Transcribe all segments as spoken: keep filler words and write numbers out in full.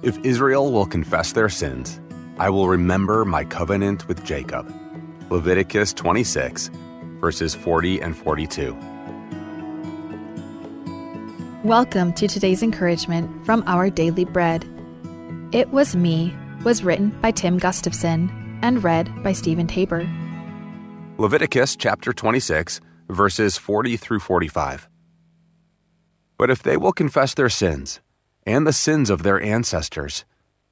If Israel will confess their sins, I will remember my covenant with Jacob. Leviticus twenty-six, verses forty and forty-two. Welcome to today's encouragement from Our Daily Bread. It Was Me was written by Tim Gustafson and read by Stephen Tabor. Leviticus chapter twenty-six, verses forty through forty-five. But if they will confess their sins, and the sins of their ancestors,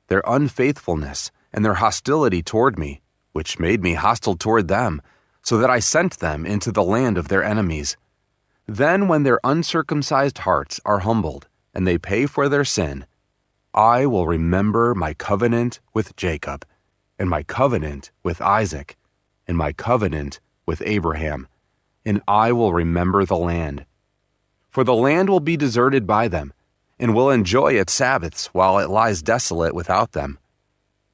their unfaithfulness, and their hostility toward me, which made me hostile toward them, so that I sent them into the land of their enemies. Then, when their uncircumcised hearts are humbled, and they pay for their sin, I will remember my covenant with Jacob, and my covenant with Isaac, and my covenant with Abraham, and I will remember the land. For the land will be deserted by them, and will enjoy its Sabbaths while it lies desolate without them.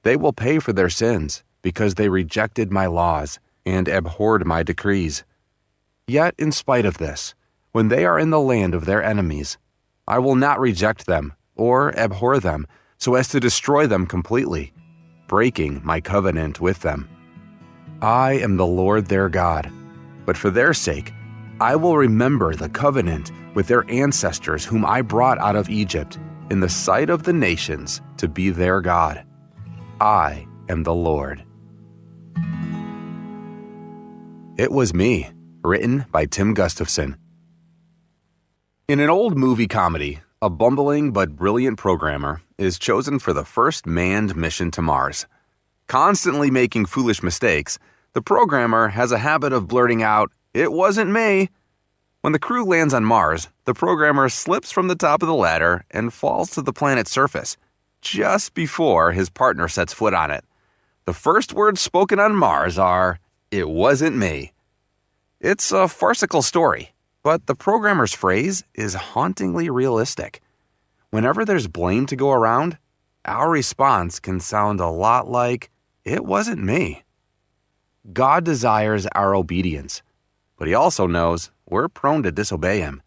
They will pay for their sins, because they rejected my laws and abhorred my decrees. Yet, in spite of this, when they are in the land of their enemies, I will not reject them or abhor them, so as to destroy them completely, breaking my covenant with them. I am the Lord their God, but for their sake I will remember the covenant with their ancestors whom I brought out of Egypt in the sight of the nations to be their God. I am the Lord. It Was Me, written by Tim Gustafson. In an old movie comedy, a bumbling but brilliant programmer is chosen for the first manned mission to Mars. Constantly making foolish mistakes, the programmer has a habit of blurting out, "It wasn't me." When the crew lands on Mars, the programmer slips from the top of the ladder and falls to the planet's surface, just before his partner sets foot on it. The first words spoken on Mars are, "It wasn't me." It's a farcical story, but the programmer's phrase is hauntingly realistic. Whenever there's blame to go around, our response can sound a lot like, "It wasn't me." God desires our obedience, but he also knows we're prone to disobey him.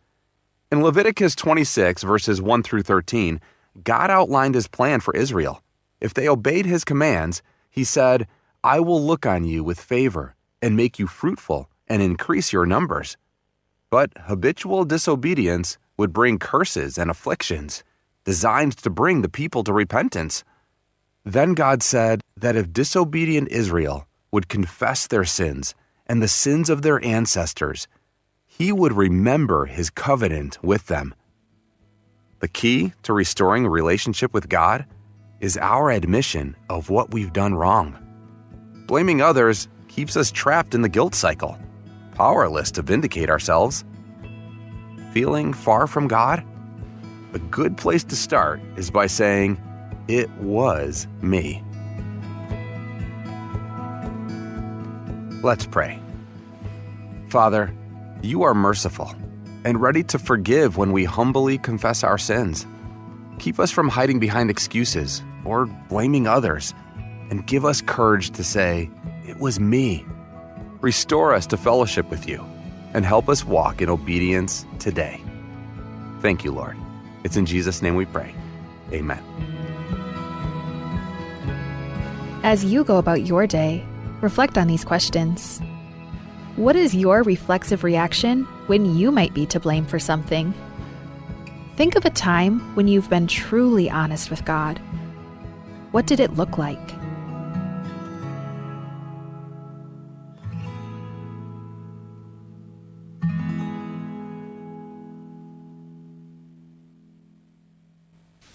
In Leviticus twenty-six, verses one through thirteen, God outlined his plan for Israel. If they obeyed his commands, he said, "I will look on you with favor and make you fruitful and increase your numbers." But habitual disobedience would bring curses and afflictions designed to bring the people to repentance. Then God said that if disobedient Israel would confess their sins and the sins of their ancestors, he would remember his covenant with them. The key to restoring a relationship with God is our admission of what we've done wrong. Blaming others keeps us trapped in the guilt cycle, powerless to vindicate ourselves. Feeling far from God? A good place to start is by saying, "It was me." Let's pray. Father, you are merciful and ready to forgive when we humbly confess our sins. Keep us from hiding behind excuses or blaming others, and give us courage to say, "It was me." Restore us to fellowship with you and help us walk in obedience today. Thank you, Lord. It's in Jesus' name we pray. Amen. As you go about your day, reflect on these questions. What is your reflexive reaction when you might be to blame for something? Think of a time when you've been truly honest with God. What did it look like?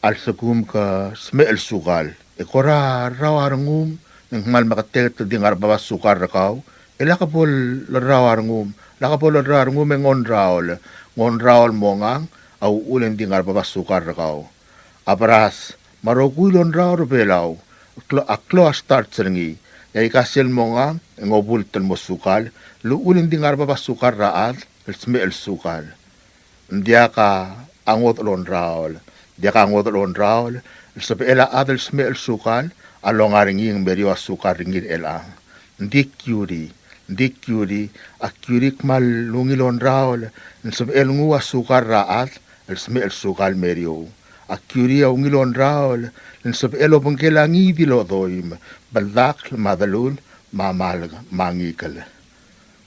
A lsekum ke smecher el sukal, e kora rrau a rengum, ng kmal meketeket el di ngar er a bab a sukal er kau, e lak bo lerrau a rengum, lak bo lerrau a rengum e ng ongraol, ng ongraol mongang, a uchul e ng di ngar er a bab a sukal er kau. A beras, me a rokui el ongraol er a Belau, a klou, a klou a starch er ngii, e aika sel mongang, e ng obult el mo sukal, el uchul e ng di ngar er a bab a sukal er a chad, el smecher el sukal. Ng diak a ngodech el ongraol, ng diak a ngodech el ongraol, el sebechel a chad el smecher el sukal, a longa er ngii e ng meriou a sukal er ngii er chelechang. Ng di kiuri, ng di kiuri, a kiuri a kmal ungil ongraol, ng sebechel nguu a sukal er a chad, el smecher el sukal el meriou. A Kiuri a ungil ongraol, e ng sebechel obengkel a ngii di el odoim, beldakl, me a delul, me a malk, me a ngikel.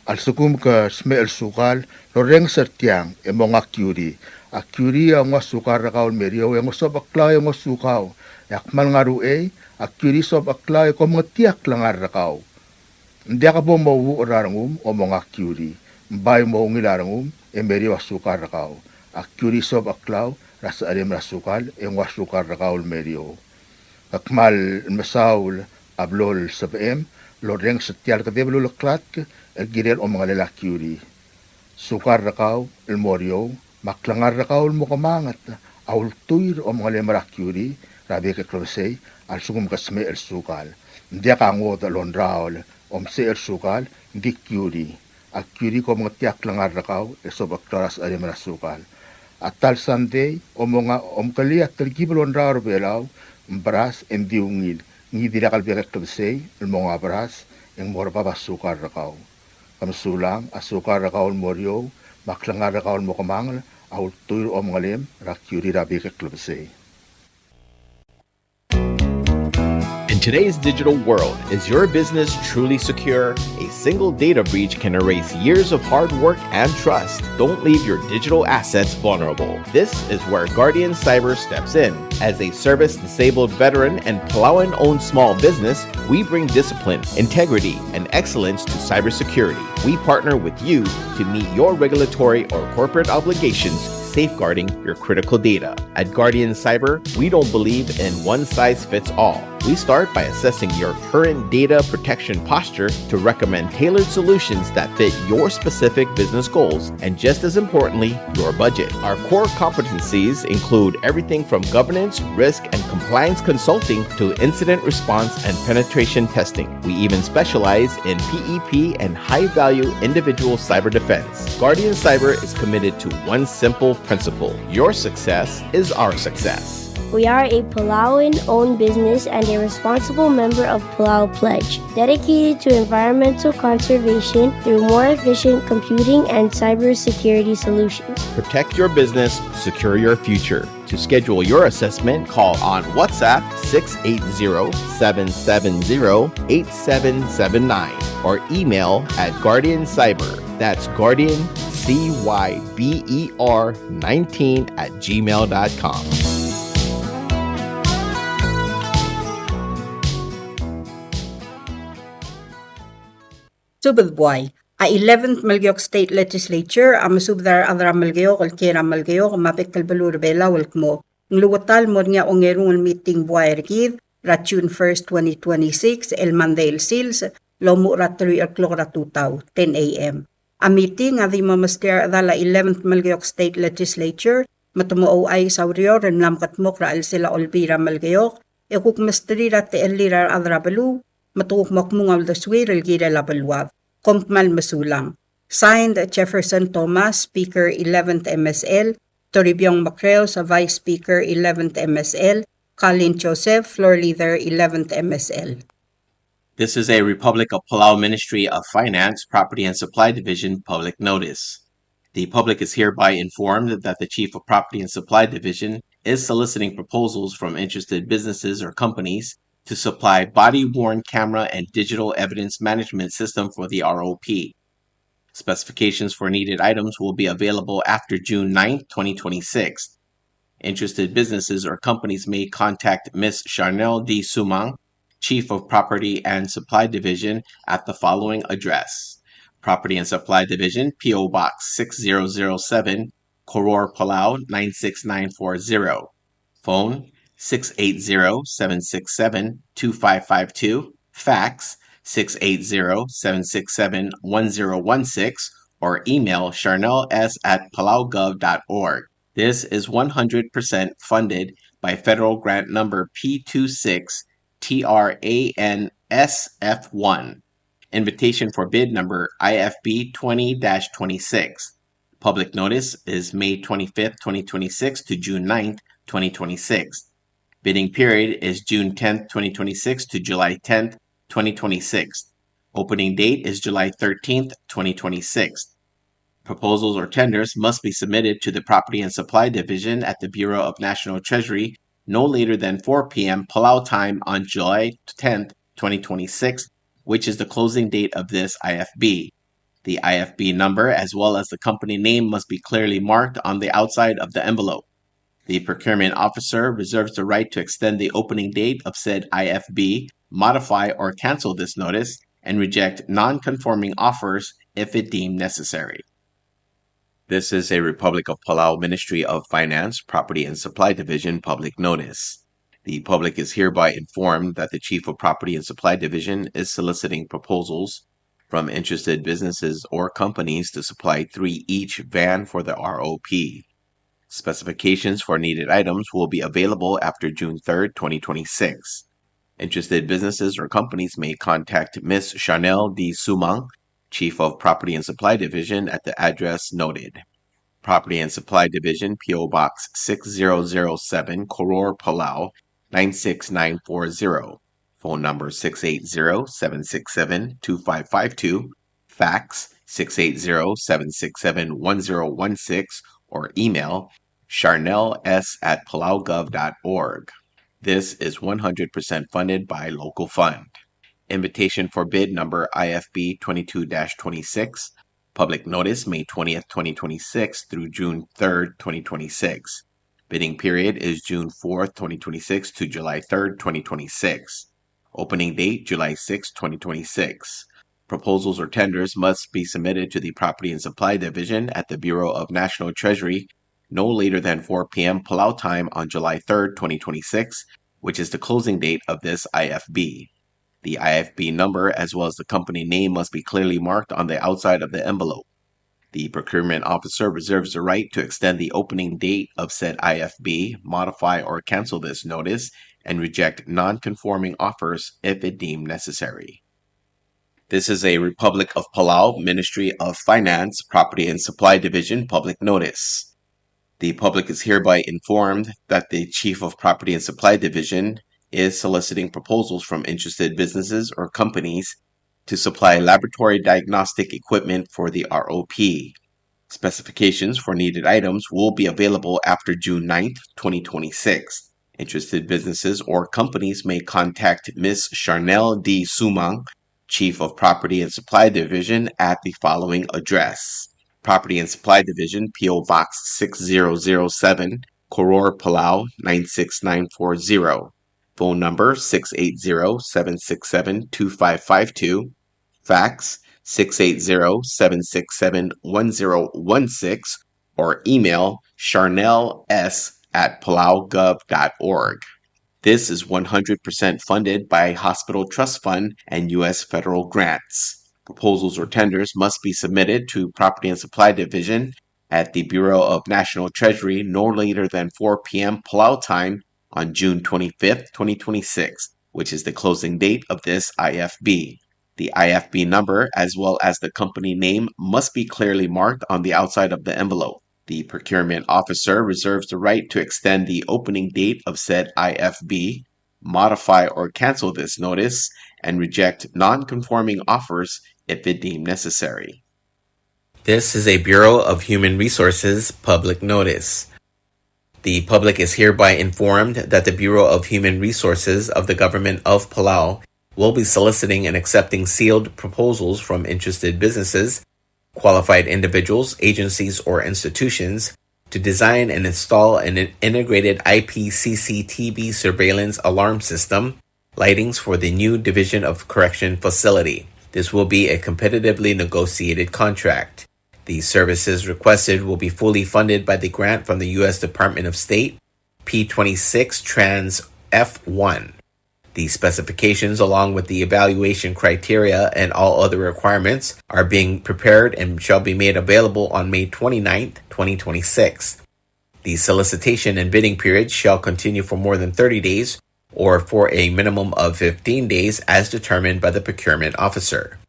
A lsekum ke smecher el sukal, lorrenges er tiang, e monga Kiuri. A Kiuri a nguu a sukal er kau el meriou, e ng sobecheklau e ngosukau. E a kmal ngar er a uchei, a Kiuri sobecheklau e kom ngetii a klengar er kau. Ng diak bo mouuchel er a rengum, e monga Kiuri. Ng bai mo ungil a rengum, e meriou a sukal er kau. A Kiuri sobecheklau, er a secherem er a sukal, e nguu a sukal er kau el meriou. Ke kmal mesaul a blo el sebechem, lorrenges er tia el kedeb el uleklatk, el kirel omengelel a Kiuri. Sukal er kau el mo er eou, me a klengar er kau el mo kemanget, a ultuil er a omengelem er a Kiuri, er a bek el klebesei, a lsekum ke smecher el sukal. Ng diak a ngodech el ongraol, e msecher el sukal, ng di Kiuri. A Kiuri kom ngetii a klengar er kau, e sobecheklau er a secherem er a sukal. A ta el sandei, e monga, e mkelii a telkib el ongraol er a Belau, ng beras, e ng di ungil, ngii di lak el bek el klebesei, el monga beras, e ng mo er bab a sukal er kau. Ke mesulang, a sukal er kau el mo er eou, me a klengar er kau el mo kemanget, a ultuil er a omengelem, er a Kiuri er a bek el klebesei. In today's digital world, is your business truly secure? A single data breach can erase years of hard work and trust. Don't leave your digital assets vulnerable. This is where Guardian Cyber steps in. As a service-disabled veteran and Palauan-owned small business, we bring discipline, integrity, and excellence to cybersecurity. We partner with you to meet your regulatory or corporate obligations, safeguarding your critical data. At Guardian Cyber, we don't believe in one size fits all. We start by assessing your current data protection posture to recommend tailored solutions that fit your specific business goals and, just as importantly, your budget. Our core competencies include everything from governance, risk, and compliance consulting to incident response and penetration testing. We even specialize in P E P and high-value individual cyber defense. Guardian Cyber is committed to one simple principle: your success is our success. We are a Palauan-owned business and a responsible member of Palau Pledge, dedicated to environmental conservation through more efficient computing and cybersecurity solutions. Protect your business, secure your future. To schedule your assessment, call on WhatsApp six eight zero, seven seven zero, eight seven seven nine or email at Guardian Cyber. That's Guardian C Y B E R nineteen at gmail dot com. Subed buai. A eleventh Melekeok State Legislature a mesubed er a rechad er a Melekeok el kiei er a Melekeok me a bek el beluu er a Belau el kmo ng luut el mo er ngii a ongerung el meeting buai er kid er a June first, twenty twenty-six, el Monday el sils, el omuchel er a teruich el klok er a tutau, ten A M. A meeting a di mo mesterir a rechedal a eleventh Melekeok State Legislature me te mo ouchais a ureor el mla mekedmokl er a chelsel a Olbiil er a Melekeok, e kuk mesterir a techellir a rechad er a beluu me te kuk mo kmung a uldesuir el kirel a beluad. Kom kmal mesulang. Signed, Jefferson Thomas, Speaker, eleventh M S L, Toribiong Macreos, Vice Speaker, eleventh M S L, Colin Joseph, Floor Leader, eleventh M S L. This is a Republic of Palau Ministry of Finance, Property and Supply Division public notice. The public is hereby informed that the Chief of Property and Supply Division is soliciting proposals from interested businesses or companies to supply body-worn camera and digital evidence management system for the R O P. Specifications for needed items will be available after June ninth, twenty twenty-six. Interested businesses or companies may contact Miss Charnel D. Sumang, Chief of Property and Supply Division, at the following address: Property and Supply Division, P O Box six zero zero seven, Koror, Palau nine six nine four zero. Phone six eight zero, seven six seven, two five five two. Fax six eight zero, seven six seven, one zero one six, or email charnels at palaugov dot org. This is one hundred percent funded by federal grant number P two six T R A N S F one. Invitation for bid number I F B twenty dash twenty-six. Public notice is May twenty-fifth, twenty twenty-six to June ninth, twenty twenty-six. Bidding period is June tenth, twenty twenty-six to July tenth, twenty twenty-six. Opening date is July thirteenth, twenty twenty-six. Proposals or tenders must be submitted to the Property and Supply Division at the Bureau of National Treasury no later than four p.m. Palau time on July tenth, twenty twenty-six, which is the closing date of this I F B. The I F B number as well as the company name must be clearly marked on the outside of the envelope. The procurement officer reserves the right to extend the opening date of said I F B, modify or cancel this notice, and reject non-conforming offers if it deemed necessary. This is a Republic of Palau Ministry of Finance, Property and Supply Division public notice. The public is hereby informed that the Chief of Property and Supply Division is soliciting proposals from interested businesses or companies to supply three each van for the R O P. Specifications for needed items will be available after June third, twenty twenty-six. Interested businesses or companies may contact Miss Chanel D. Sumang, Chief of Property and Supply Division, at the address noted. Property and Supply Division, P O Box six zero zero seven, Koror, Palau, nine six nine four zero. Phone number six eight zero, seven six seven, two five five two, fax six eight zero, seven six seven, one zero one six, or email charnels at palaugov dot org. This is one hundred percent funded by local fund. Invitation for bid number I F B twenty-two dash twenty-six. Public notice, May twentieth, twenty twenty-six through June third, twenty twenty-six. Bidding period is June fourth, twenty twenty-six to July third, twenty twenty-six. Opening date, July sixth, twenty twenty-six. Proposals or tenders must be submitted to the Property and Supply Division at the Bureau of National Treasury no later than four p.m. Palau time on July third, twenty twenty-six, which is the closing date of this I F B. The I F B number as well as the company name must be clearly marked on the outside of the envelope. The procurement officer reserves the right to extend the opening date of said I F B, modify or cancel this notice, and reject non-conforming offers if it deemed necessary. This is a Republic of Palau Ministry of Finance, Property and Supply Division public notice. The public is hereby informed that the Chief of Property and Supply Division is soliciting proposals from interested businesses or companies to supply laboratory diagnostic equipment for the R O P. Specifications for needed items will be available after June ninth, twenty twenty-six. Interested businesses or companies may contact Miss Charnel D. Sumang, Chief of Property and Supply Division, at the following address: Property and Supply Division, P O Box six zero zero seven, Koror, Palau, nine six nine four zero. Phone number six eight zero, seven six seven, two five five two. Fax six eight zero, seven six seven, one zero one six, or email charnels at palaugov dot org. This is one hundred percent funded by Hospital Trust Fund and U S federal grants. Proposals or tenders must be submitted to Property and Supply Division at the Bureau of National Treasury no later than four p.m. Palau time on June twenty-fifth, twenty twenty-six, which is the closing date of this I F B. The I F B number, as well as the company name, must be clearly marked on the outside of the envelope. The procurement officer reserves the right to extend the opening date of said I F B, modify or cancel this notice, and reject non-conforming offers if it deemed necessary. This is a Bureau of Human Resources public notice. The public is hereby informed that the Bureau of Human Resources of the Government of Palau will be soliciting and accepting sealed proposals from interested businesses, qualified individuals, agencies, or institutions to design and install an in-, integrated I P C C T V surveillance alarm system, lightings for the new Division of Correction facility. This will be a competitively negotiated contract. The services requested will be fully funded by the grant from the U S Department of State, P twenty-six Trans F one. The specifications, along with the evaluation criteria and all other requirements, are being prepared and shall be made available on May twenty-ninth, twenty twenty-six. The solicitation and bidding period shall continue for more than thirty days or for a minimum of fifteen days as determined by the procurement officer.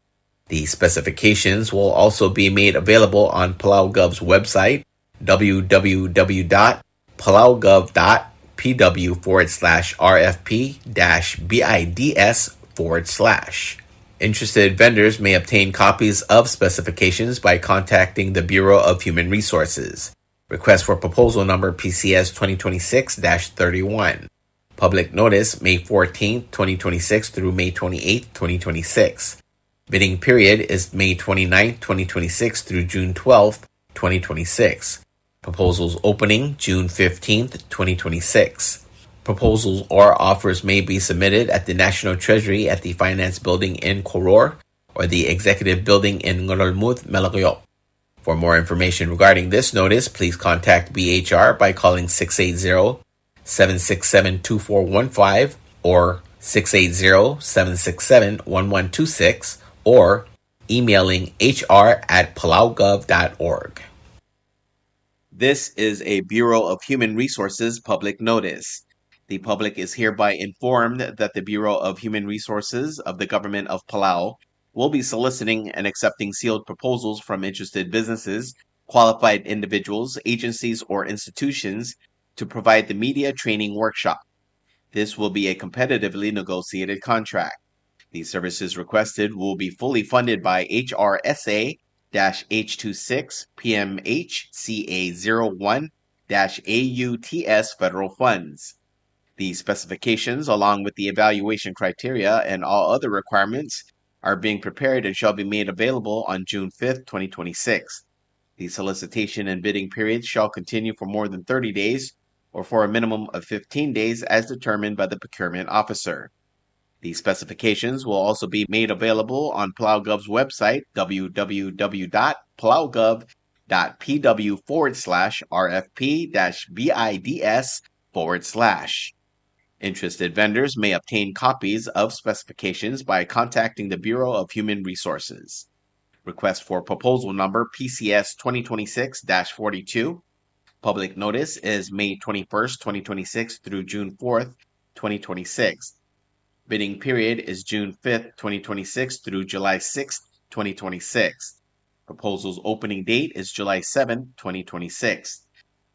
The specifications will also be made available on PalauGov's website, w w w dot palaugov dot p w forward slash r f p dash bids forward slash. Interested vendors may obtain copies of specifications by contacting the Bureau of Human Resources. Request for proposal number P C S twenty twenty-six dash thirty-one. Public notice, May fourteenth, twenty twenty-six through May twenty-eighth, twenty twenty-six. Bidding period is May twenty-ninth, twenty twenty-six through June twelfth, twenty twenty-six. Proposals opening June fifteenth, twenty twenty-six. Proposals or offers may be submitted at the National Treasury at the Finance Building in Koror or the Executive Building in Ngerulmud, Melekeok. For more information regarding this notice, please contact B H R by calling six eight zero, seven six seven, two four one five or six eight zero, seven six seven, one one two six or emailing H R at palaugov dot org. This is a Bureau of Human Resources public notice. The public is hereby informed that the Bureau of Human Resources of the Government of Palau will be soliciting and accepting sealed proposals from interested businesses, qualified individuals, agencies, or institutions to provide the media training workshop. This will be a competitively negotiated contract. The services requested will be fully funded by H R S A dash H two six P M H C A zero one dash A U T S federal funds. The specifications, along with the evaluation criteria and all other requirements, are being prepared and shall be made available on June fifth, twenty twenty-six. The solicitation and bidding periods shall continue for more than thirty days or for a minimum of fifteen days as determined by the procurement officer. The specifications will also be made available on PalauGov's website, W W W dot palaugov dot P W forward slash R F P dash B I D S forward slash. Interested vendors may obtain copies of specifications by contacting the Bureau of Human Resources. Request for proposal number P C S twenty twenty-six dash forty-two. Public notice is May twenty-first, twenty twenty-six through June fourth, twenty twenty-six. Bidding period is June fifth, twenty twenty-six through July sixth, twenty twenty-six. Proposals opening date is July seventh, twenty twenty-six.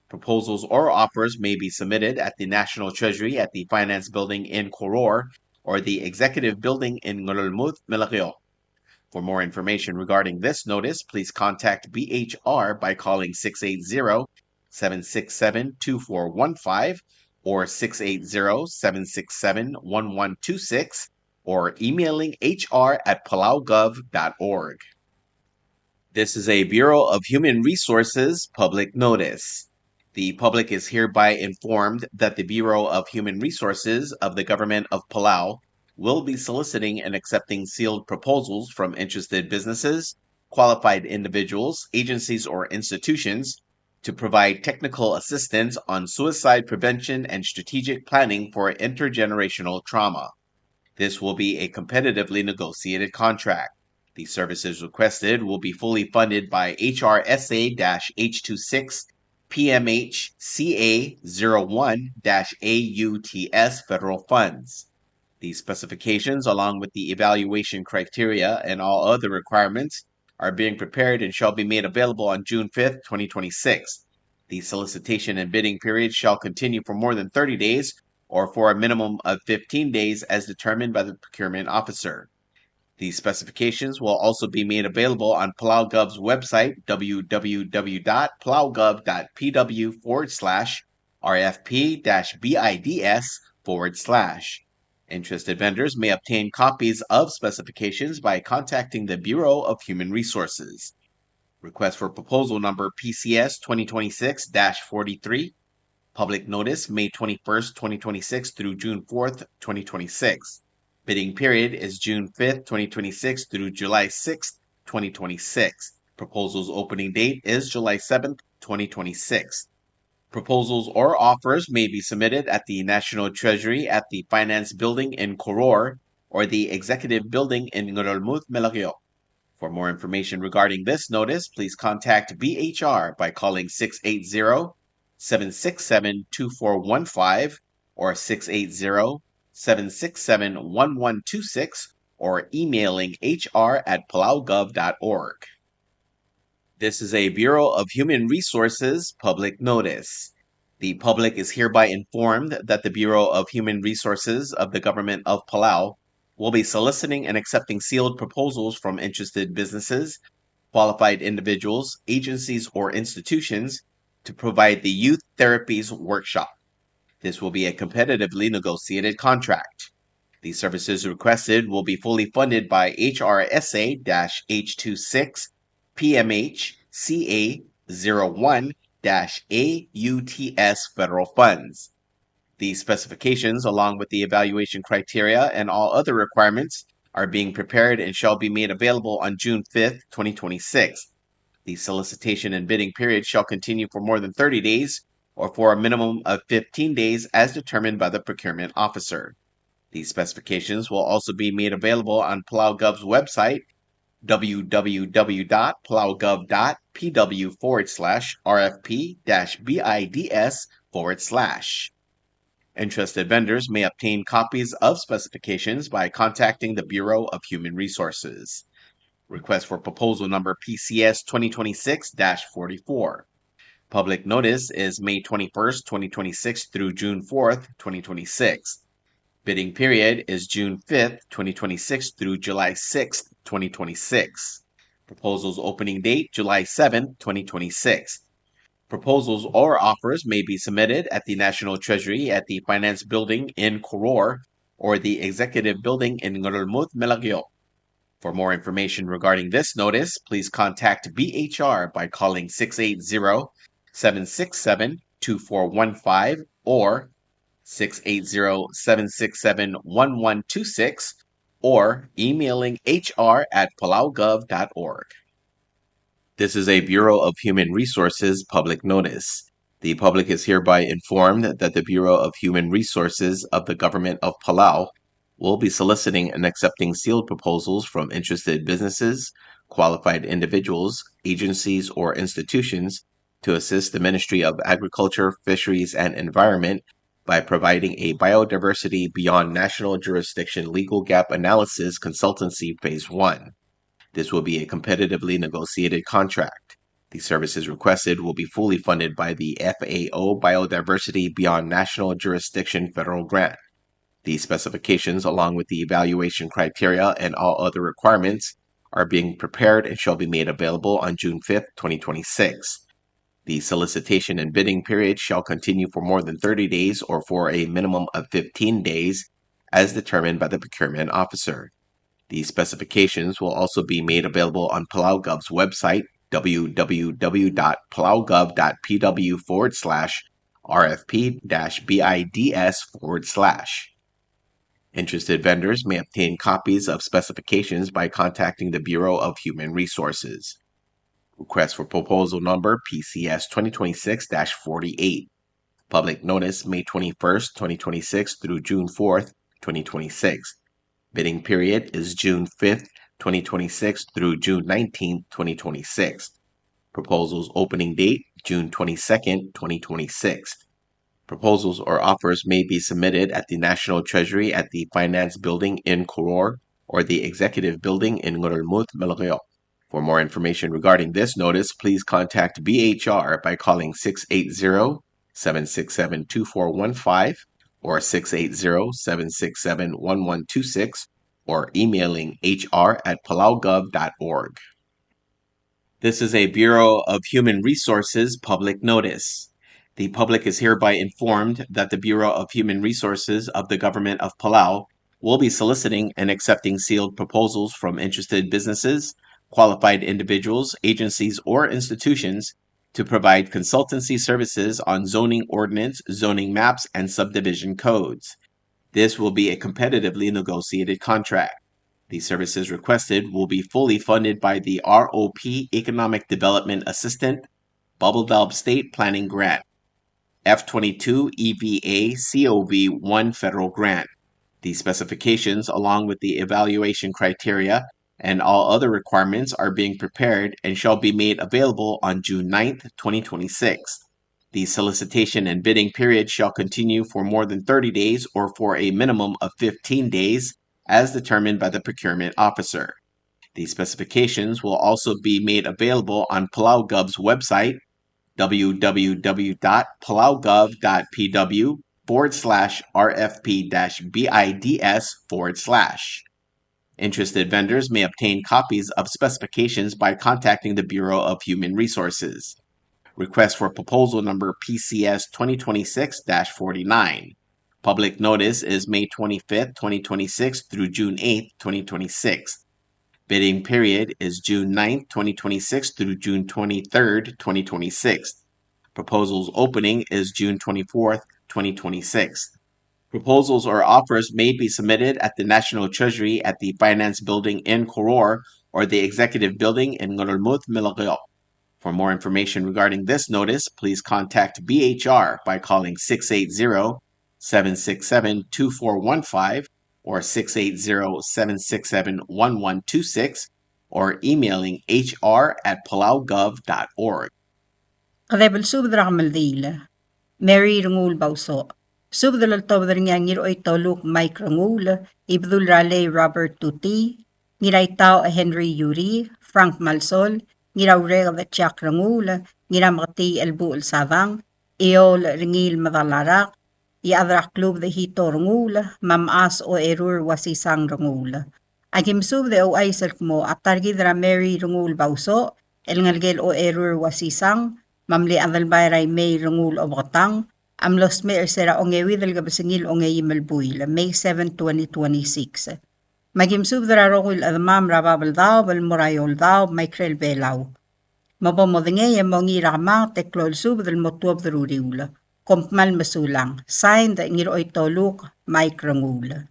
Proposals or offers may be submitted at the National Treasury at the Finance Building in Koror or the Executive Building in Ngerulmud, Melekeok. For more information regarding this notice, please contact B H R by calling six eight zero, seven six seven, two four one five or six eight zero, seven six seven, one one two six or emailing H R at palaugov dot org. This is a Bureau of Human Resources public notice. The public is hereby informed that the Bureau of Human Resources of the Government of Palau will be soliciting and accepting sealed proposals from interested businesses, qualified individuals, agencies, or institutions to provide technical assistance on suicide prevention and strategic planning for intergenerational trauma. This will be a competitively negotiated contract. The services requested will be fully funded by H R S A dash H two six P M H C A zero one dash A U T S federal funds. The specifications, along with the evaluation criteria and all other requirements, are being prepared and shall be made available on June fifth, twenty twenty-six. The solicitation and bidding period shall continue for more than thirty days or for a minimum of fifteen days as determined by the procurement officer. The specifications will also be made available on PalauGov's website, W W W dot palaugov dot P W forward slash R F P dash B I D S forward slash. Interested vendors may obtain copies of specifications by contacting the Bureau of Human Resources. Request for proposal number P C S twenty twenty-six dash forty-three. Public notice, May twenty-first, twenty twenty-six through June fourth, twenty twenty-six. Bidding period is June fifth, twenty twenty-six through July sixth, twenty twenty-six. Proposals opening date is July seventh, twenty twenty-six. Proposals or offers may be submitted at the National Treasury at the Finance Building in Koror or the Executive Building in Ngerulmud, Melekeok. For more information regarding this notice, please contact B H R by calling six eight zero, seven six seven, two four one five or six eight zero, seven six seven, one one two six or emailing H R at palaugov dot org. This is a Bureau of Human Resources public notice. The public is hereby informed that the Bureau of Human Resources of the Government of Palau will be soliciting and accepting sealed proposals from interested businesses, qualified individuals, agencies, or institutions to provide the Youth Therapies Workshop. This will be a competitively negotiated contract. The services requested will be fully funded by H R S A dash H two six P M H C A zero one dash A U T S federal funds. The specifications, along with the evaluation criteria and all other requirements, are being prepared and shall be made available on June fifth, twenty twenty-six. The solicitation and bidding period shall continue for more than thirty days or for a minimum of fifteen days as determined by the procurement officer. These specifications will also be made available on Palau Gov's website, W W W dot palaugov dot P W forward slash R F P dash B I D S forward slash. Interested vendors may obtain copies of specifications by contacting the Bureau of Human Resources. Request for proposal number P C S twenty twenty-six dash forty-four. Public notice is May twenty-first, twenty twenty-six through June fourth, twenty twenty-six. Bidding period is June fifth, twenty twenty-six through July sixth, twenty twenty-six. Proposals opening date July seventh, twenty twenty-six. Proposals or offers may be submitted at the National Treasury at the Finance Building in Koror or the Executive Building in Ngerulmud, Melekeok. For more information regarding this notice, please contact B H R by calling six eight zero, seven six seven, two four one five or six eight zero, seven six seven, one one two six or emailing H R at palaugov dot org. This is a Bureau of Human Resources public notice. The public is hereby informed that the Bureau of Human Resources of the Government of Palau will be soliciting and accepting sealed proposals from interested businesses, qualified individuals, agencies, or institutions to assist the Ministry of Agriculture, Fisheries, and Environment by providing a biodiversity beyond national jurisdiction legal gap analysis consultancy phase one. This will be a competitively negotiated contract. The services requested will be fully funded by the F A O Biodiversity Beyond National Jurisdiction federal grant. The specifications, along with the evaluation criteria and all other requirements, are being prepared and shall be made available on June fifth, twenty twenty-six. The solicitation and bidding period shall continue for more than thirty days or for a minimum of fifteen days, as determined by the procurement officer. The specifications will also be made available on Palau Gov's website, W W W dot palaugov dot P W forward slash R F P dash B I D S forward slash. Interested vendors may obtain copies of specifications by contacting the Bureau of Human Resources. Request for proposal number P C S twenty twenty-six dash forty-eight. Public notice, May twenty-first, twenty twenty-six through June fourth, twenty twenty-six. Bidding period is June fifth, twenty twenty-six through June nineteenth, twenty twenty-six. Proposals opening date, June twenty-second, twenty twenty-six. Proposals or offers may be submitted at the National Treasury at the Finance Building in Koror or the Executive Building in Ngerulmud, Melekeok. For more information regarding this notice, please contact B H R by calling six eight zero, seven six seven, two four one five or six eight zero, seven six seven, one one two six or emailing H R at palaugov dot org. This is a Bureau of Human Resources public notice. The public is hereby informed that the Bureau of Human Resources of the Government of Palau will be soliciting and accepting sealed proposals from interested businesses, qualified individuals, agencies, or institutions to provide consultancy services on zoning ordinance, zoning maps, and subdivision codes. This will be a competitively negotiated contract. The services requested will be fully funded by the R O P Economic Development Assistant, Babeldaob State Planning Grant, F twenty-two E V A C O V one federal grant. The specifications, along with the evaluation criteria and all other requirements, are being prepared and shall be made available on June ninth, twenty twenty-six. The solicitation and bidding period shall continue for more than thirty days or for a minimum of fifteen days, as determined by the procurement officer. The specifications will also be made available on Palau Gov's website, W W W dot palaugov dot P W forward slash R F P dash B I D S forward slash. Interested vendors may obtain copies of specifications by contacting the Bureau of Human Resources. Request for proposal number P C S twenty twenty-six dash forty-nine. Public notice is May twenty-fifth, twenty twenty-six through June eighth, twenty twenty-six. Bidding period is June ninth, twenty twenty-six through June twenty-third, twenty twenty-six. Proposals opening is June twenty-fourth, twenty twenty-six. Proposals or offers may be submitted at the National Treasury at the Finance Building in Koror or the Executive Building in Ngerulmud, Melekeok. For more information regarding this notice, please contact B H R by calling six eight zero, seven six seven, two four one five or six eight zero, seven six seven, one one two six or emailing H R at palaugov dot org. Kede belsubed er a kemeldiil. Mary Renguul Bausoch. Subed el oltobed er ngii a Ngiroitoluk Mike Renguul, Ibedul er a Lei Robert Tuti, Ngiraitau Henry Yuri, Frank Malsol, Ngiraureked Jack Renguul, Ngirameketii Elbuchel Sadang, Eol Rengiil Medalarak, Iechad er a Klubed Hito Renguul, me a mechas Ocherur Uasisang Renguul. Aki mesubed e ouchais el kmo a ta er kid er a Mary Renguul Bausoch, el ngelekel Ocherur Uasisang, me a mle Adelbai er a Imei Renguul Obeketang, a mlo smecher er se er a ongeuid el kebesengil ongeim el buil, May seven, twenty twenty-six. Me aki mesubed er a rokui el chedemam er a Babeldaob el mo er a Eouldaob me a ikrel Belau. Me bo modengei e mongiil er a kemanget e klou el subed el mo tuobed er a uriul. Kom kmal mesulang. Signed, Ngiroitoluk Mike Renguul.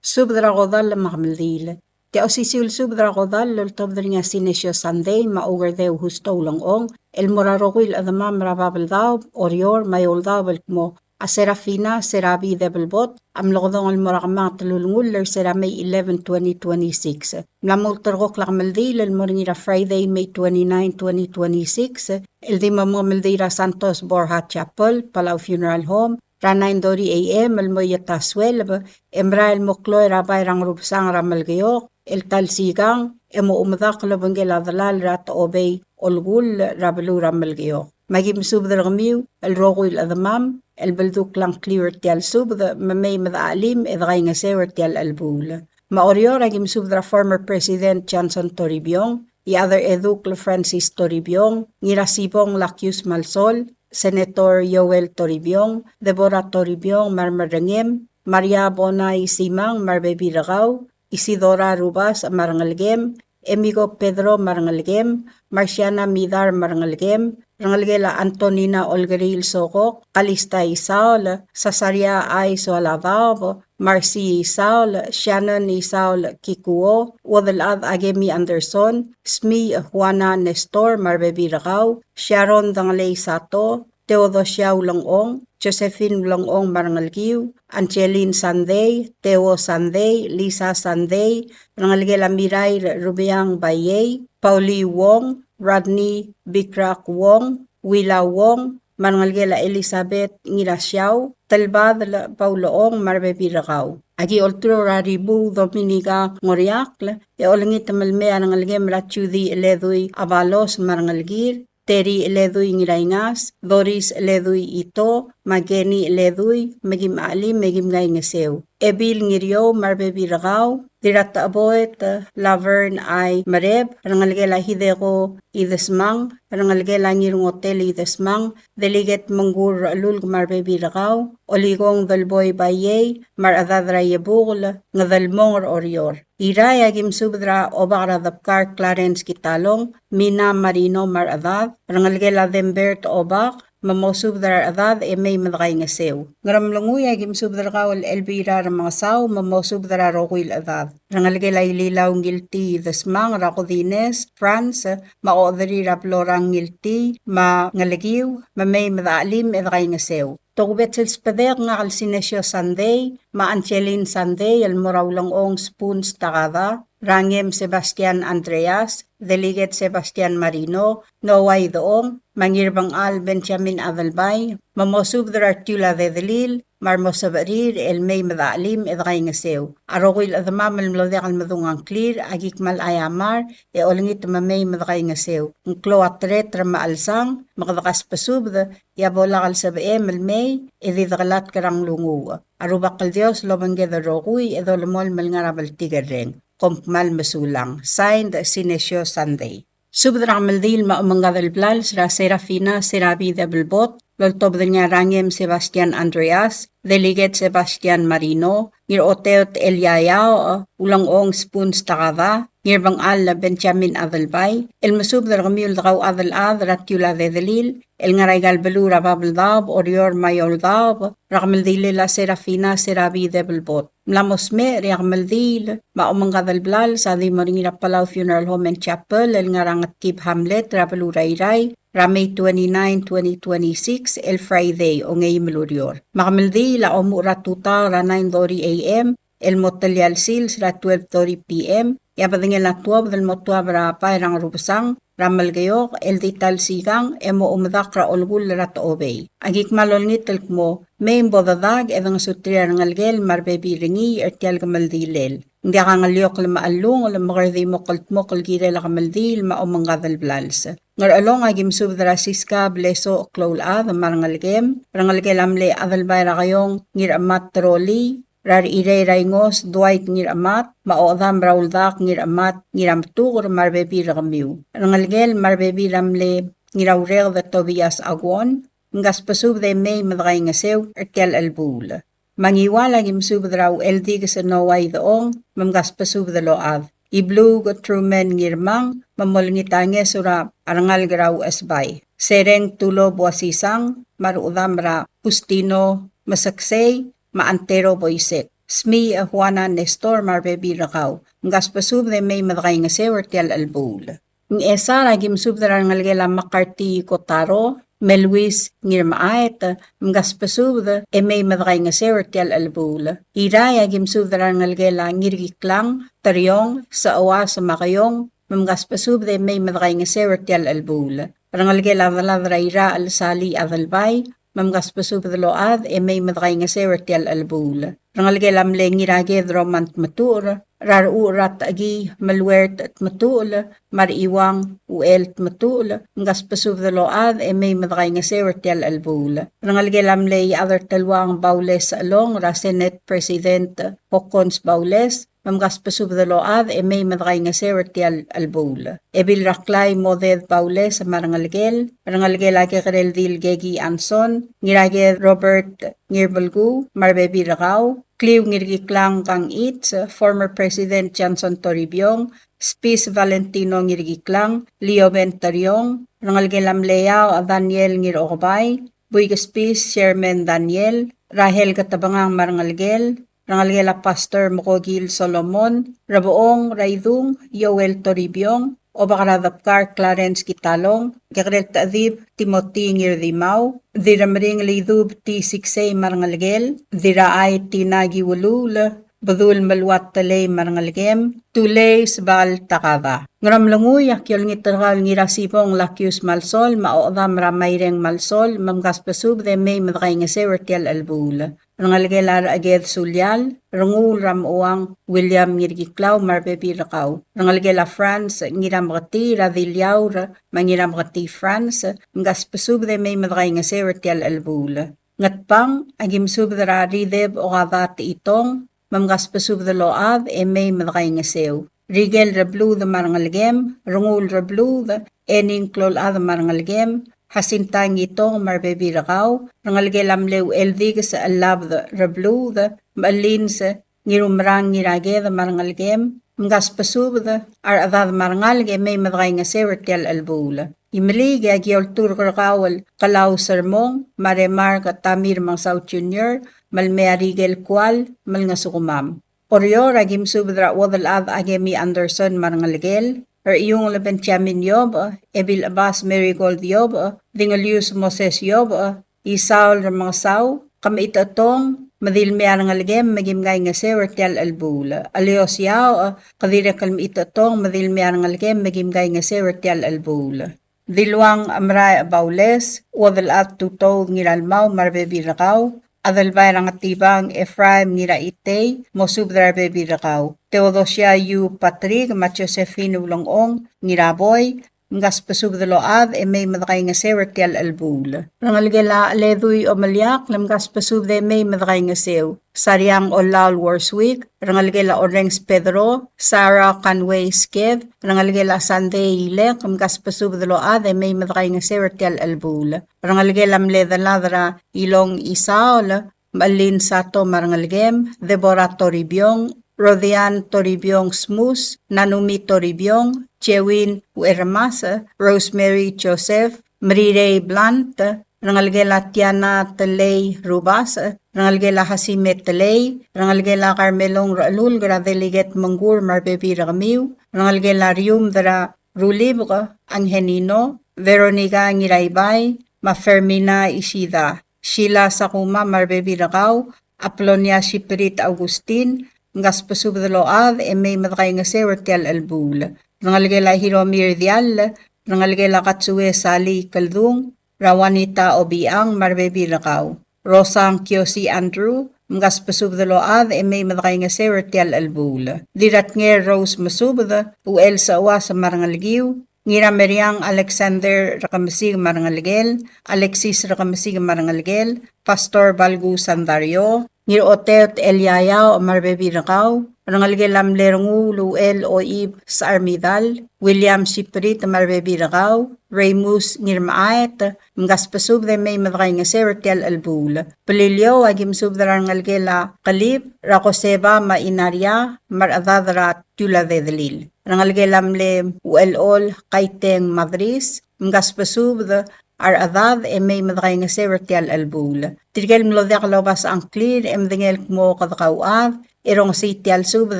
Subed er a kodall me a kemeldiil. Tia osisiu el subed er a kodall el oltobed er ngii a Sinesio Sunday me a Oukerdeu Husto Ulengchong el mo er a rokui el chedemam er a Babeldaob, Oreor me a Eouldaob el kmo a Serafina Serabi Debelbot a mlo kedong el mo er a kemanget el ulengull er se er a May eleven, twenty twenty-six. Mla mo ulterekokl a kemeldiil el mo er ngii er a Friday, May twenty-nine, twenty twenty-six, el di mo mengemeldiil er a Santos Borja Chapel, Palau Funeral Home, er a nine thirty A M el mo er a ta sueleb, e merael el mo kloi er a bai er a Ngerubesang er a Melekeok, el ta el sikang, e mo omedakl el obengkel a delal er a Techobei Olkull er a beluu er a Melekeok. Me aki mesubed er kemiu el rokui el chedemam el beldukl a ngkliu er tia el subed, me mei me dechachelim e dekaingeseu er tia el chelebuul. Me a Oreor aki mesubed er a former President Johnson Toribiong, Iechad er a Edukl Francis Toribiong, Ngirasibong Lakius Malsol, Senator Joel Toribiong, Deborah Toribiong me a remerrengem, Maria Bonai Simang me a rebebil er kau, Isidora Rubas me a rengelekem, Emigo Pedro me a rengelekem, Marciana Midar me a rengelekem, rengelekel a Antonina Olkeriil Sokok, Kalista Isaol, Sasaria Aisoaladaob, Marcy Isaol, Shannon Isaol Kikuo, Uodelchad Akemi Anderson, Smi Juana Nestor me a rebebil er kau, Sharon Dengelei Sato, Theodosia Ulengchong, Josephine Ulengchong me a rengelekiu, Angeline Sunday, Theo Sunday, Lisa Sunday, rengelekel a Mirair Rubeang Baiei, Pauli Wong, Rodney Bikrak Wong, Willa Wong, me a rengelekel a Elizabeth Ngirasiau, Telbadel Paul Ong me a rebebil er kau. Aki olturur er a Ribuu Dominica Ngoriakl, e olengit me le mei a rengelekem er a Judy Eledui Abalos me a rengelekir, Terry Eledui Ngiraingas, Doris Eledui Ito, me a Kenny Eledui, me kim chelim me kim kaingeseu. Ebil Ngiriou me a rebebil er kau, Dirratecheboet Laverne I. Mereb, rengelekel a Hideko Idesmang, rengelekel a Ngirngotel Idesmang, Delegate Mengkur Rechelulk me a rebebil er kau, Olikong Delboi Baiei, me a rechedad er a Iebukel, Ngedelmong er Oreor. Irrai aki mesubed er a Obak er a Debkar Clarence Kitalong, Mina Marino me a rechedad, rengelekel a Dembert Obak, me mosubed er a rechedad e mei me dekaingeseu. Ngeremlengui aki mesubed er kau el Elvira Remengesau, me mosubed er a rokui el chedad. Rengelekel a Ililau Ngiltii Desmang, er a Kodines, France, me a Oderir a Blorang Ngiltii, me a ngelekiu, me mei me dechachelim e dekaingeseu. Tokubets el sbedek ngak el Sinesio Sunday, me a Angeline Sunday, el mo er a Ulengchong Spoons Takada, Rangem Sebastian Andreas, Delegate Sebastian Marino, Noah Idechong, me a Ngirbengchal Benjamin Adelbai, me mosubed er a retiul a dedelil, me a remo sebechir el mei me dechelim e dekaingeseu. A rokui el chedemam el mlo diak el medung a ngklir, aki kmal aiamar, e olengit me mei me dekaingeseu. Ng klou a tereter me a chelsang, me kede kasbesubed, e a bo lak el sebechem el mei, e di dekelatk er a nglunguuch. A Rubak el Dios lobengked el rokui, e dolemolem el ngar er a bltikerreng. Kom kmal mesulang. Signed, Sinesio Sunday. Subed er a kemeldiil me a omengkad el blals er a Serafina Serabi Debelbot, loltobed er ngii a Rangem Sebastian Andreas, Delegate Sebastian Marino, Ngiroteot Elia Yaoch, Ulengchong Spoons Takada, Ngirbengchal Benjamin Adelbai, el mesubed er kemiu el dekauchad el chad er a retiul a dedelil, el ngar er aika el beluu er a Babeldaob, Oreor me a Eouldaob, er a kemeldilel a Serafina Serabi Debelbot. Mla mo smecher e a kemeldiil me a omengkad el blals a di mo er ngii er a Palau Funeral Home and Chapel el ngar er a Ngetkib Hamlet er a beluu er a Irrai er a May twenty-nine, twenty twenty-six, el Friday, ongeim el ureor. Me a kemeldiil a omuchel er a tutau er a nine thirty A M el mo telia el sils er a twelve thirty P M, e a bedengel a tuobed el mo tuab er a bai er a Ngerubesang er a Melekeok el di ta el sikang e mo omedakl er a olekull er a Techobei. Aki kmal olengit el kmo mei me bo dedak e dengesuterir a rengelekel me a rebebil er ngii er tia el kemeldilel. Ng diak a ngeliokl me a chellungel me kede di mo kldmokl el kirel a kemeldiil me a omengkad el blals. Ngerchelong aki mesubed er a Siska Blesoch Kloulchad me a rengelekem, rengelekel a mle Adelbai er a Keiong Ngirchemat Terolii, er a Rechirei er a Ingos Dwight Ngirchemat, me a Ochedam er a Uldak Ngirchemat, Ngirametuker me a rebebil er kemiu. Rengelekel me a rebebil er a mle Ngiraureked Tobias Aguon, mkasbesubed e mei me dekaingeseu er tia el chelebuul. Me a Ngiwal aki mesubed er a Ucheldikes Noah Idechong, me mkasbesubed el ochad. Ibluuk Truman Ngirmang, me molengit a ngeso er a rengalek er a Uchesbai. Sereng Tulo Buasisang, me a rechedam er a Justino Meseksei, me a Antero Boisek. Smiich Juana Nestor me a rebebil er kau. Mkasbesubed e mei me dekaingeseu er tia el chelebuul. Ngchesar aki mesubed er a rengelekel a McCarthy Kotaro, me a Luis Ngirmechaet, mkasbesubed e mei me dekaingeseu er tia el chelebuul. Irrai aki mesubed er a rengelekel a Ngirkiklang, Teriong, Sechoas me a Keiong, me mkasbesubed e mei me dekaingeseu er tia el chelebuul. Rengelekel a delad er a Irrai el Sali Adelbai, me mkasbesubed el ochad e mei me dekaingeseu er tia el chelebuul. Rengelekel a mle Ngiraked Roman Tmetuchl, er a Rechucher er a Techekii Meluert Tmetuchl, me a Rechiuang Uchel Tmetuchl, mkasbesubed el ochad e mei me dekaingeseu er tia el chelebuul. Rengelekel a mle Iechad er Teluang Baules Sechelong, er a Senate President Hokkons Baules, me mkasbesubed el ochad e mei me dekaingeseu er tia el chelebuul. Ebil er a Klai Moded Baules me a rengelekel, rengelekel a Kekerel Dil Keki Anson, Ngiraked Robert Ngirbelkuu me a rebebil er kau, Kliu Ngirkiklang Kang Its, former President Johnson Toribiong, Spis Valentino Ngirkiklang, Lioben Teriong, rengelekel a mle Iaoch Daniel Ngirokebai, Buik Spis Sherman Daniel, Rahel Ketebengang me a rengelekel, rengelekel a Pastor Mekokil Solomon, Rebechong Raidung, Yoel Toribiong, Obak er a Debkar Clarence Kitalong, Kekerel Techedib Timothy Ngirdimau, Diremering Lidub T. Siksei me a rengelekel, Dirachai Tina Kiuluul, Bedul Meluat Telei me a rengelekem, Tulei Sbal Takada. Ngeremlengui, aki olengit er kau el Ngirasibong Lakius Malsol, me a Ochedam er a Maireng Malsol, me mkasbesubed e mei me dekaingeseu er tia el chelebuul. Rengelekel a Recheked Sulial, Renguul er a Mechuang William Ngirkiklau me a rebebil er kau. Rengelekel a France Ngirameketii, er a Diliaur me a Ngirameketii France, mkasbesubed e mei me dekaingeseu er tia el chelebuul. Ngetbang, aki mesubed er a Rideb Okada Techitong, me mkasbesubed el ochad e mei me dekaingeseu. Rikel Rebluud me a rengelekem, Renguul Rebluud, Ening Kloulchad me a rengelekem, Jacinta Ngitong me a rebebil er kau, rengelekel a mle Ucheldikes Chelabed Rebluud, me a Lins Ngirumerang Ngiraked me a rengelekem, mkasbesubed a rechedad me a rengalek e mei me dekaingeseu er tia el chelebuul. Imeliik e aki olturk er kau el Kelau Sermong, me a Remark Tamir Mengsau Junior, me le mei a Rikel Kual, me le ngesukemam. Oreor, aki mesubed er a Uodelchad Akemi Anderson me a rengelekel, er a Iungel Benjamin Iobech, Ebil Chebas Marigold Iobech, Dingelius Moses Iobech, Isaol Remengesau, Kemechitechetong, me di le mei a rengelekem me kim kaingeseu er tia el chelebuul. Elios Iaoch, ke dirrek el mechitechetong, me di le mei a rengelekem me kim kaingeseu er tia el chelebuul. Diluang Meraech Baules, Uodelchad Tutoud Ngiralmau me a rebebil er kau, Adelbai er a Ngetibang Ephraim Ngiraitei, mosubed er a rebebil er kau. Theodosia U. Patrick me a Josephine Ulengchong Ngiraboi, mkasbesubed el ochad e mei me dekaingeseu er tia el chelebuul. Rengelekel a Ledui Omeliakl, mkasbesubed e mei me dekaingeseu. Sariang Olaol Worswick, rengelekel a Orrenges Pedro, Sarah Conway Sked, rengelekel a Sunday Ilek, mkasbesubed el ochad e mei me dekaingeseu er tia el chelebuul. Rengelekel a mle delad er a Ilong Isaol, Melin Sato me a rengelekem, Deborah Toribiong, Rodian Toribiong Smus, Nanumi Toribiong, Jewin Uermas, Rosemary Joseph, Merirei Blunt, rengelekel a Tiana Telei Rubas, rengelekel a Hasime Telei, rengelekel a Carmelong Rechelulk er a Delegate Mengkur me a rebebil er kemiu, rengelekel a Riumd er a Rulibek Angelino, Veronica Ngiraibai, me a Fermina Ishida, Sheila Sakuma me a rebebil er kau, Apolonia Siprit Augustin, mkasbesubed el ochad e mei me dekaingeseu er tia el chelebuul. Rengelekel a Hiromi Rdiall, rengelekel a Katsue Sali Keldung, er a Juanita Obichang me a rebebil er kau. Rosang Kiosi Andrew, mkasbesubed el ochad e mei me dekaingeseu er tia el chelebuul. Dirratnger Rose Mesubed, Uchel Seuas me a rengelekiu, Ngirameriang Alexander Rekemesik me a rengelekel, Alexis Rekemesik me a rengelekel, Pastor Balgu Sandario, Ngiroteot Eliaiao me a rebebil er kau, rengelekel a mle Renguul Uchel Oib Sechar Midal, William Siprit me a rebebil er kau, Reimus Ngirmechaet, mkasbesubed e mei me dekaingeseu er tia el chelebuul. Beliliou, aki mesubed er a rengelekel a Kelib, er a Koseba me a Inaria, me a rechedad er a Tiuladedelil. Rengelekel a mle Uchelchol Kaiteng Madris, mkasbesubed a rechedad e mei me dekaingeseu er tia el chelebuul. Tirke el mlo diak lobasech a ngklir e medengei el kmo kede kauchad, e rongesii tia el subed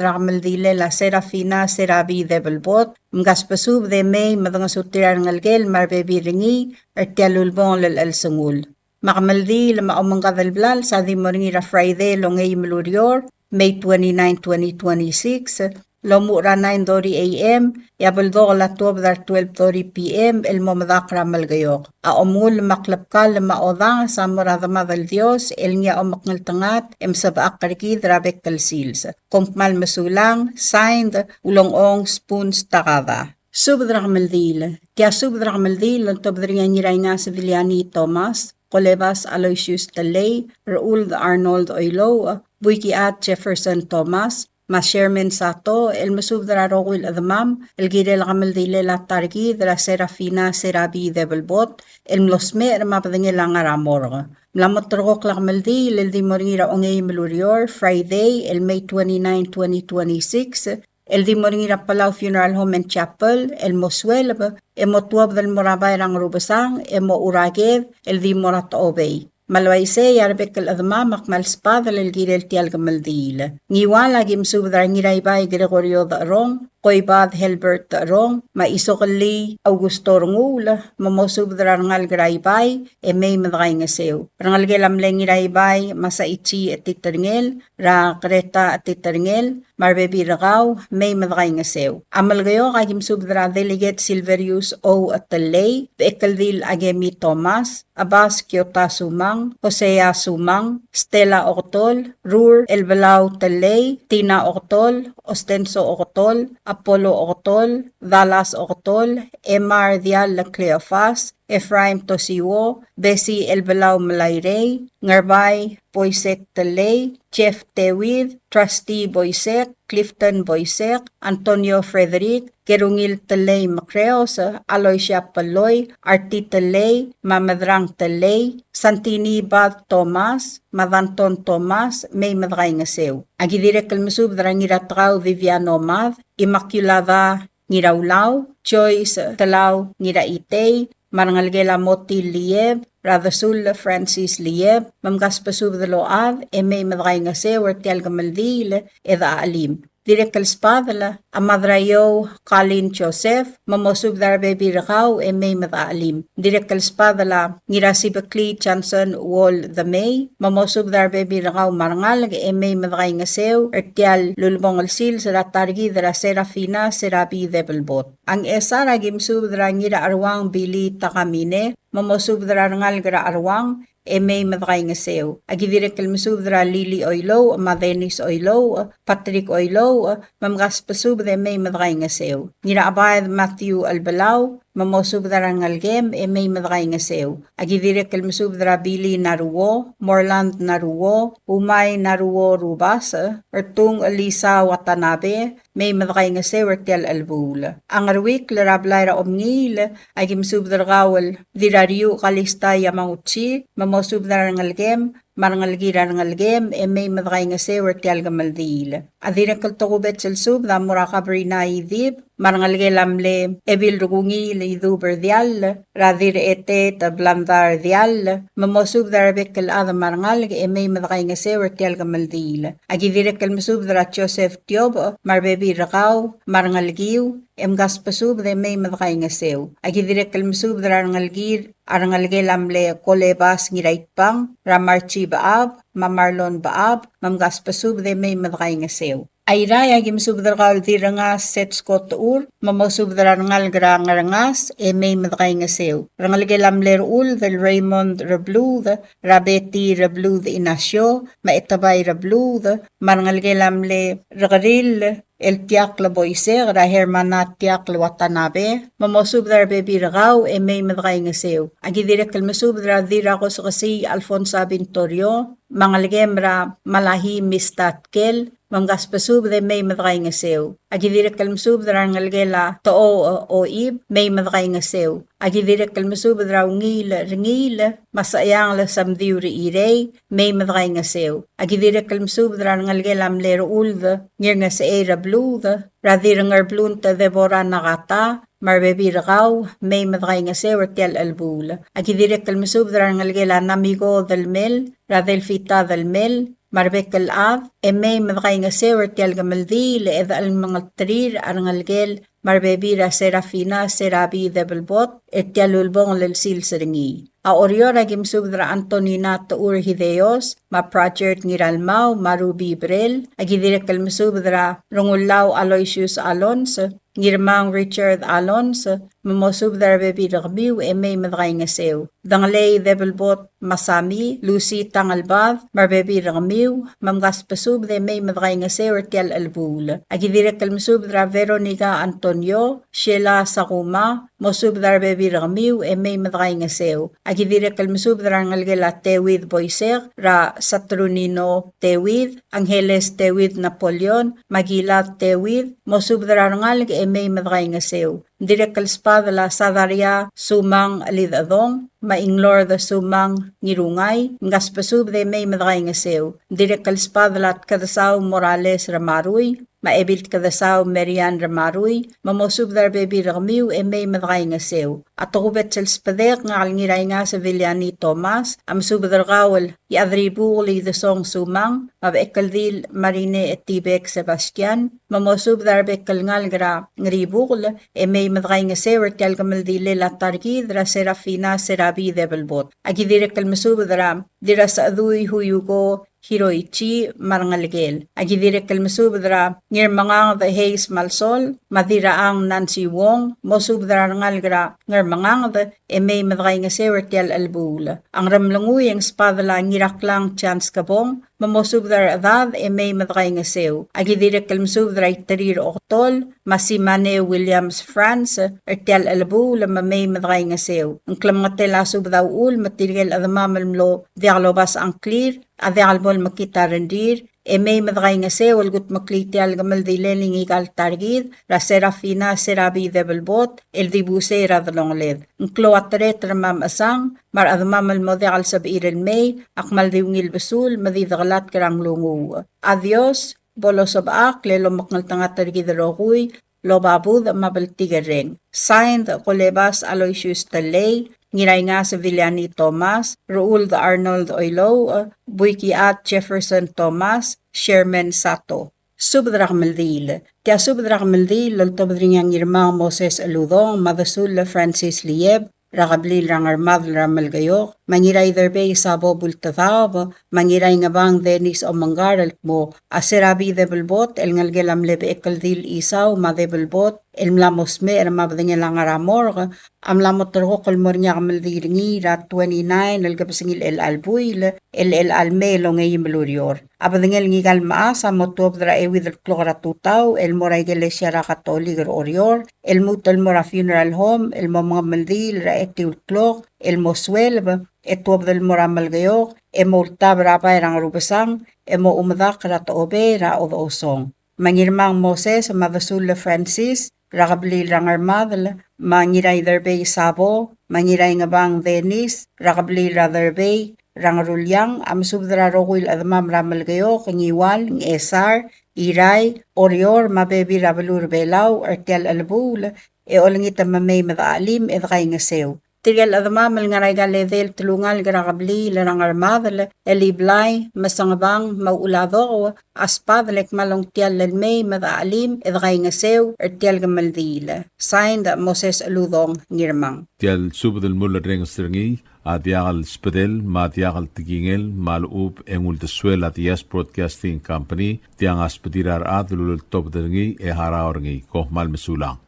er a kemeldilel a Serafina Serabi Debelbot, mkasbesubed e mei me dengesuterir a rengelekel me a rebebil er ngii er tia el ulebongel el chelsengul. Me a kemeldiil me a omengkad el blals a di mo er ngii er a Friday el ongeim el ureor, May twenty-nine, twenty twenty-six, el omuchel er a nine thirty A M, e a beldokel a tuobed er a twelve thirty P M el mo medakl er a Melekeok. A omengull me a klebkall me a odanges a mo er a Demad el Dios el ngii a omekngeltengat e mesebechakl er kid er a bek el sils. Kom kmal mesulang, signed, Ulengchong Spoons Takada. Subed er a kemeldiil. Tia subed er a kemeldiil el oltobed er ngii a Ngiraingas Viliani Thomas, Kolebas Aloysius Telei, Rechuld Arnold Oilouch, Buikichad Jefferson Thomas, me a Sherman Sato, el mesubed er a rokui el chedemam el kirel a kemeldilel a ta er kid er a Serafina Serabi Debelbot, el mlo smecher me a bedengel a ngar er a morgue. Mla mo terrekokl a kemeldiil el di mo er ngii er a ongeim el ureor, Friday, el May twenty-nine, twenty twenty-six, el di mo er ngii er a Palau Funeral Home and Chapel, el mo sueleb, e mo tuobed el mo er a bai er a Ngerubesang, e mo churaked, el di mo er a Techobei. Me a le uaisei, a rebek el chedemam a kmal sbadel el kirel tia el kemeldiil. Ngiwal a ki mesubed er a Ngiraibai Gregorio Decherong, Koibad Helbert Decherong, me a Isokellii Augusto Renguul, me mosubed er a rengalek er a Ibai, e mei me dekaingeseu. Rengelekel a mle Ngiraibai, Masaichi Etiterngel, er a Greta Etiterngel, me a rebebil er kau, mei me dekaingeseu. A Melekeok a ki mesubed er a Delegate Silverius O. Telei, Bechekeldil Akemi Thomas, Abbas Kiota Sumang, Hosea Sumang, Stella Oketol, Rur Elbelau Telei, Tina Oketol, Ostenso Oketol, Apollo Oketol, Dallas Oketol, Emar Dial Cleofas, Ephraim Tosiwo, Bessie Elbelau Melairei, Ngerbai Boisek Telei, Jeff Tewid, Trustee Boisek, Clifton Boisek, Antonio Frederick, Kerungil Telei Mekreos, Aloysia Peloi, Arti Telei, me a Medrang Telei, Santini Bad Thomas, me a Danton Thomas, mei me dekaingeseu. A ki dirrek el mesubed er a Ngiratekau Viviano Mad, Immaculada Ngiraulau, Joyce Telau Ngiraitei, me a rengelekel a Moti Lieb, er a Desull Francis Lieb, me mkasbesubed el ochad, e mei me dekaingeseu er tia el kemeldiil, e de chelim. Dirrek el sbadel a Madraiou Colin Joseph, me mosubed er a rebebil er kau e mei me dechachelim. Dirrek el sbadel a Ngirasibeklii Johnson Wall Demei, me mosubed er a rebebil er kau me a rengalek e mei me dekaingeseu er tia el ulebongel el sils er a ta er kid er a Serafina Serabi Debelbot. A Ngchesar a ki mesubed er a Ngiracheruang Billy Takamine, me mosubed er a rengalek er a Cheruang, e mei me dekaingeseu. A ki dirrek el mesubed er a Lily Oilouch, me a Dennis Oilouch, Patrick Oilouch, me mkasbesubed e mei me dekaingeseu. Ngirachebaed Matthew Elbelau, me mosubed er a rengelekem e mei me dekaingeseu. A ki dirrek el mesubed er a Billy Naruo, Morland Naruo, Umai Naruo Rubasech, Ertung Elisa Watanabe, mei me dekaingeseu er tia el chelebuul. A Ngeruikl er a blai er a Omengiil, a ki mesubed er kau el Dirrariuch Kalista Yamaguchi, me mosubed er a rengelekem, me a rengelekir a rengelekem, e mei me dekaingeseu er tia el kemeldiil. A dirrek el tokubets el subed a mo er a Kabrina Idip, me a rengelekel a mle Ebil Rekungiil Idub er Diall, er a Dirretet Blanda er Diall, me mosubed er a rebek el chad me a rengalek, e mei me dekaingeseu er tia el kemeldiil. A ki dirrek el mesubed er a Joseph Tiobech, me a rebebil er kau, me a rengelekiu, e mkasbesubed e mei me dekaingeseu. A ki dirrek el mesubed er a rengelekir, a rengelekel a mle Kolebas Ngiraitbang, er a Marchi Bechab, me a Marlon Bechab, me mkasbesubed e mei me dekaingeseu. A Irrai a ki mesubed er kau el Dirrengas Setsko Techur, me mosubed er a rengalek er a Ngerengas, e mei me dekaingeseu. Rengelekel a mle Rechuld el Raymond Rebluud, er a Betty Rebluud Inacio, me a Etebai Rebluud, me a rengelekel a mle Rekeril el Tiakl Boisek, er a Hermana Tiakl Watanabe, me mosubed er a rebebil er kau, e mei me dekaingeseu. A ki dirrek el mesubed er a Dirrakosekesii Alfonsa Bintorio, me a ngelekem er a Malahi Mista Tkel, me mkasbesubed e mei me dekaingeseu. A ki dirrek el mesubed er a rengelekel a Toou Oib, mei me dekaingeseu. A ki dirrek el mesubed er a Ungiil Rengiil, me a Secheangel Samdiu Rechirei, mei me dekaingeseu. A ki dirrek el mesubed er a rengelekel a mle Rechuld Ngirngesechei Rebluud, er a Dirrengerblunt Deborah Nakata, me a rebebil er kau, mei me dekaingeseu er tia el chelebuul. A ki dirrek el mesubed er a rengelekel a Namiko Delmel, er a Delfita Delmel, me a rebek el chad, e mei me dekaingeseu er tia el kemeldiil e de chelmengelterir a rengelekel me a rebebil er a Serafina Serabi Debelbot er tia el ulebongel el sils er ngii. A Oreor a ki mesubed er a Antonina Techur Hideos, me a Pratchett Ngiralmau, me a Ruby Brel, a ki dirrek el mesubed er a Rengullau Aloysius Alonso, Ngirmang Richard Alonso, me mosubed er a rebebil er kemiu e mei me dekaingeseu. Dengelei Debelbot Masami, Lucy Tangelbad, me a rebebil er kemiu, me mkasbesubed e mei me dekaingeseu er tia el chelebuul. A ki dirrek el mesubed er a Veronica Antonio, Sheila Sakuma, mosubed er a rebebil er kemiu e mei me dekaingeseu. A ki dirrek el mesubed er a rengelekel a Teuid Boisek, er a Saturnino Teuid, Angeles Teuid Napoleon, me a Gilad Teuid, mosubed er a rengalek e mei me dekaingeseu. Dirrek el sbadel a Sadaria Sumang Elidechedong, me a Inglord Sumang Ngirungai, mkasbesubed e mei me dekaingeseu. Dirrek el sbadel a Tkedesau Morales Remarui, me a Ebil Tkedesau Marian Remarui, me mosubed er a rebebil er kemiu e mei me dekaingeseu. A tokubets el sbedek ngak el Ngiraingas Viliani Thomas, a mesubed er kau el Iechadribukel Idesong Sumang, me a Bechekeldil Marine Etibek Sebastian, me mosubed er a rebek el ngalek er a Ngeribukel, e mei me dekaingeseu er tia el kemeldilel a ta er kid er a Serafina Serabi Debelbot. A ki dirrek el mesubed er a Dirrasechedui Huyuko Hiroichi me a rengelekel. A ki dirrek el mesubed er a Ngirmenganged Hayes Malsol, me a Dirrachang Nancy Wong, mosubed er a rengalek er a Ngirmenganged, e mei me dekaingeseu er tia el chelebuul. A Ngeremlengui e ng sbadel a Ngiraklang Chance Kebong, me mosubed er a rechedad e mei me dekaingeseu. A ki dirrek el mesubed er a Iterir Oktol, me a Simane Williams France, er tia el chelebuul me mei me dekaingeseu. Ng klemengetel a subed a uchul me tirke el chedemam el mlo diak lobasech a ngklir, a diak el bo lemekngit a rengrir, e mei me dekaingeseu el kudmeklii tia el kemeldilel ngika el ta er kid er a Serafina Serabi Debelbot el dibus er a delongeled. Ng klou a tereter me a mechesang, me a rechedemam el mo diak el sebechir el mei, a kmal di ungil besul me di dekelatk er a nglunguuch. A Dios bo losebechakl el omekngeltengat er kid el rokui, el oba budech me a bltikerreng. Signed, Kolebas Aloysius Tellei, Ngiraingas Viliani Thomas, Rechuld Arnold Oilouch, Buikichad Jefferson Thomas, Sherman Sato. Subed er a kemeldiil. Tia subed er a kemeldiil el oltobed er ngii a Ngirmang Moses Uludong, me a Desull Francis Lieb, er a kebliil er a Ngermadel er a Melekeok, me a Ngiraiderbei Sabo Bultedaob, me a Ngiraingebang Dennis Omengkar el kmo a se er a Bidebelbot el ngelekel a mle Bechekeldil Isau me a Debelbot el mla mo smecher me a bedengel a ngar er a morgue a mla mo terrekokl el mo er ngii a kemeldiil er ngii er a twenty-nine el kebesengil er chelecha el buil el chelecha el mei el ongeim el ureor. A bedengel ngika el mechas a mo tuobed er a euid el klok er a tutau el mo er a ikelesia er a Katolik er Oreor, el lmuut el mo er a funeral home el mo mengemeldiil er a etiu el klok el mo sueleb, e tuobed el mo er a Melekeok e mo ultab er a bai er a Ngerubesang e mo omedakl er a Techobei er a Odechosong. Me a Ngirmang Moses me a Desull Francis er a kebliil er a Ngermadel, me a Ngiraiderbei Sabo, me a Ngiraingebang Dennis er a kebliil er a Derbei er a Ngeruliang, a mesubed er a rokui el chedemam er a Melekeok, Ngiwal, Ngchesar, Irrai, Oreor, me a bebil er a beluu er a Belau er tia el chelebuul, e olengit me mei me dechelim e dekaingeseu. Tirke el chedemam el ngar er aika el edei el telungalek er a kebliil er a Ngermadel, el Iblai, Mesengebang, me a Uladoko, a sbadel e kmal ongtiall el mei me dechelim e dekaingeseu er tia el kemeldiil. Signed, Moses Uludong Ngirmang. Tia el subed el mulerrenges er ngii a diak el sbedel me a diak el tekingel me a lechub e ng uldesuel a Diaz Broadcasting Company, tiang a sbedir a rechad el uleltobed er ngii e harau er ngii. Kom kmal mesulang.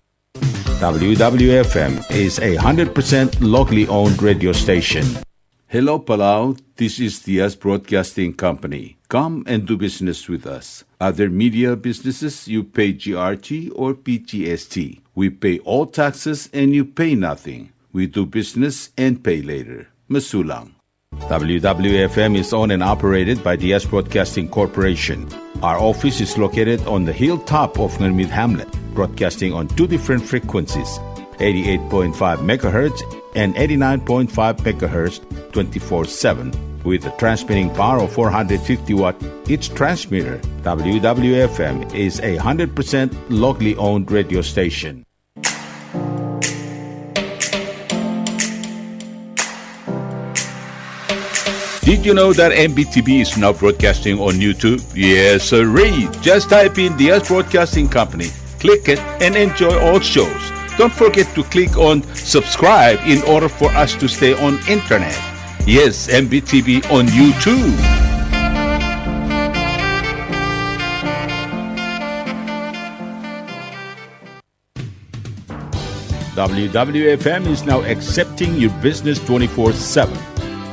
W W F M is a hundred percent locally owned radio station. Hello, Palau. This is Diaz Broadcasting Company. Come and do business with us. Other media businesses, you pay G R T or P G S T. We pay all taxes and you pay nothing. We do business and pay later. Mesulang. W W F M is owned and operated by Diaz Broadcasting Corporation. Our office is located on the hilltop of Ngermid Hamlet, broadcasting on two different frequencies, eighty-eight point five megahertz and eighty-nine point five megahertz, twenty-four seven, with a transmitting power of four hundred fifty watt each transmitter. W W F M is a hundred percent locally owned radio station. Did you know that M B T V is now broadcasting on YouTube? Yes, sirree. Just type in Diaz Broadcasting Company, click it, and enjoy all shows. Don't forget to click on subscribe in order for us to stay on internet. Yes, M B T V on YouTube. W W F M is now accepting your business twenty-four seven.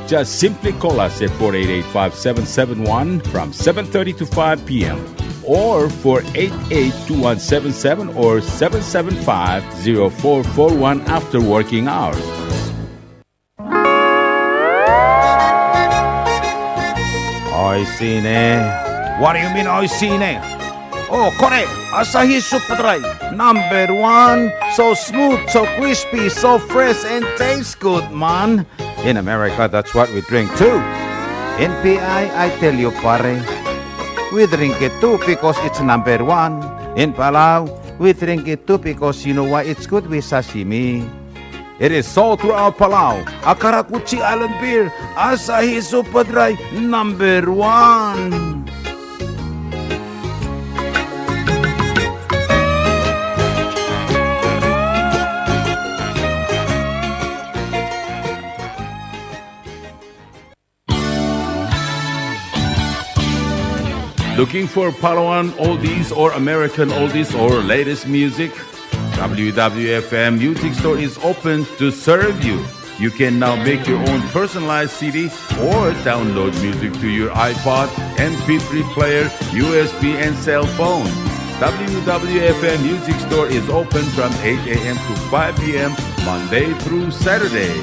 Just simply call us at four eight eight, five seven seven one from seven thirty to five p m, or four eight eight, two one seven seven or seven seven five, zero four four one after working hours. Oishii ne. What do you mean, oishii ne? Oh, kore, Asahi Super Dry, number one. So smooth, so crispy, so fresh, and tastes good, man. In America, that's what we drink too. In P I, I tell you, pare, we drink it too because it's number one. In Palau, we drink it too because you know why? It's good with sashimi. It is sold throughout Palau. A karakuchi island beer, Asahi Super Dry, number one. Looking for Palauan oldies or American oldies or latest music? W W F M Music Store is open to serve you. You can now make your own personalized C D or download music to your iPod, M P three player, U S B, and cell phone. W W F M Music Store is open from eight a.m. to five p.m., Monday through Saturday.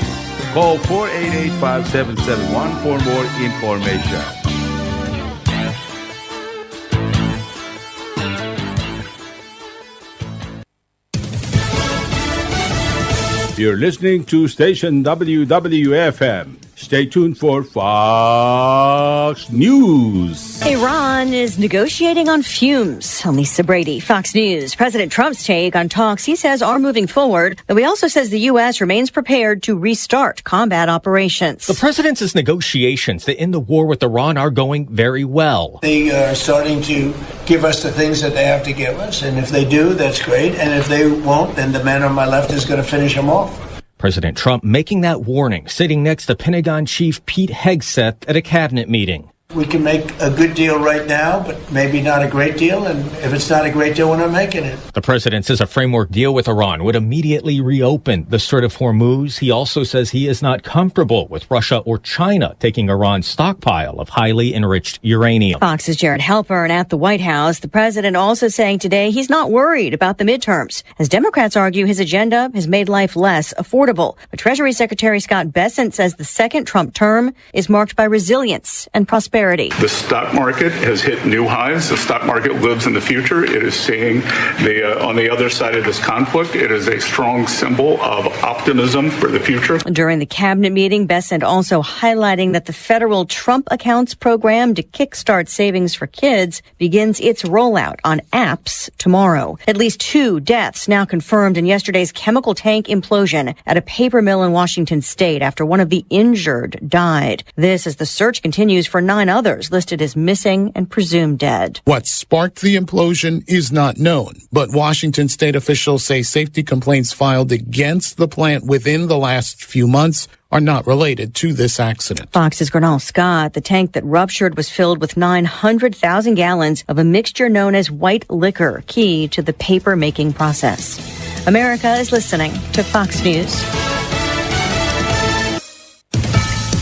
Call four eight eight, five seven seven one for more information. You're listening to station W W F M, Stay tuned for Fox News. Iran is negotiating on fumes. I'm Lisa Brady, Fox News. President Trump's take on talks he says are moving forward, though he also says the U S remains prepared to restart combat operations. The president says negotiations to end the war with Iran are going very well. They are starting to give us the things that they have to give us, and if they do, that's great, and if they won't, then the man on my left is gonna finish 'em off. President Trump making that warning, sitting next to Pentagon Chief Pete Hegseth at a cabinet meeting. We can make a good deal right now, but maybe not a great deal, and if it's not a great deal, we're not making it. The president says a framework deal with Iran would immediately reopen the Strait of Hormuz. He also says he is not comfortable with Russia or China taking Iran's stockpile of highly enriched uranium. Fox's Jared Halpern at the White House. The president also saying today he's not worried about the midterms, as Democrats argue his agenda has made life less affordable. But Treasury Secretary Scott Bessent says the second Trump term is marked by resilience and prosperity. The stock market has hit new highs. The stock market lives in the future. It is seeing the, uh, on the other side of this conflict, it is a strong symbol of optimism for the future. During the cabinet meeting, Bessent also highlighting that the federal Trump Accounts program to kickstart savings for kids begins its rollout on apps tomorrow. At least two deaths now confirmed in yesterday's chemical tank implosion at a paper mill in Washington State after one of the injured died. This as the search continues for nine others listed as missing and presumed dead. What sparked the implosion is not known, but Washington State officials say safety complaints filed against the plant within the last few months are not related to this accident. Fox's Gurnal Scott. The tank that ruptured was filled with nine hundred thousand gallons of a mixture known as white liquor, key to the paper making process. America is listening to Fox News.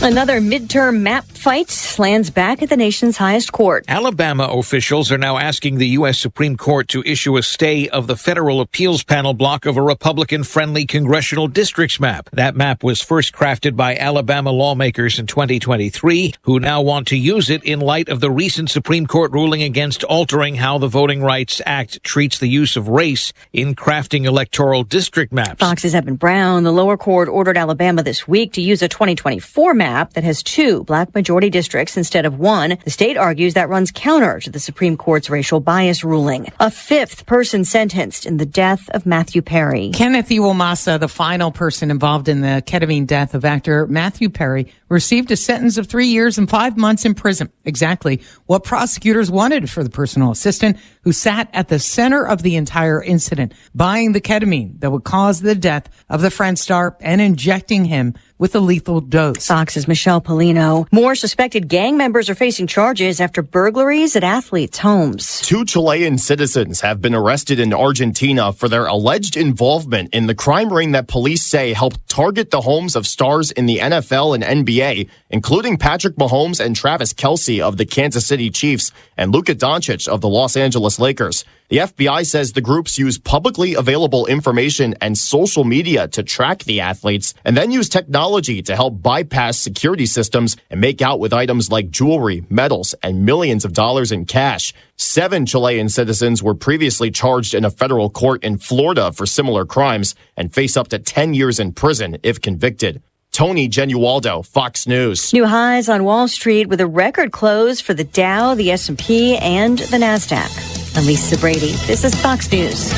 Another midterm map fight lands back at the nation's highest court. Alabama officials are now asking the U S Supreme Court to issue a stay of the federal appeals panel block of a Republican-friendly congressional districts map. That map was first crafted by Alabama lawmakers in twenty twenty-three, who now want to use it in light of the recent Supreme Court ruling against altering how the Voting Rights Act treats the use of race in crafting electoral district maps. Fox's Evan Brown. The lower court ordered Alabama this week to use a twenty twenty-four map that has two black majority districts instead of one. The state argues that runs counter to the Supreme Court's racial bias ruling. A fifth person sentenced in the death of Matthew Perry. Kenneth Iwamasa, the final person involved in the ketamine death of actor Matthew Perry, received a sentence of three years and five months in prison. Exactly what prosecutors wanted for the personal assistant who sat at the center of the entire incident, buying the ketamine that would cause the death of the French star and injecting him with a lethal dose. Fox's Michelle Pollino. More suspected gang members are facing charges after burglaries at athletes' homes. Two Chilean citizens have been arrested in Argentina for their alleged involvement in the crime ring that police say helped target the homes of stars in the N F L and N B A, including Patrick Mahomes and Travis Kelce of the Kansas City Chiefs and Luka Doncic of the Los Angeles Lakers. The F B I says the groups use publicly available information and social media to track the athletes and then use technology to help bypass security systems and make out with items like jewelry, medals, and millions of dollars in cash. Seven Chilean citizens were previously charged in a federal court in Florida for similar crimes and face up to ten years in prison if convicted. Tony Genualdo, Fox News. New highs on Wall Street with a record close for the Dow, the S and P, and the Nasdaq. I'm Lisa Brady. This is Fox News.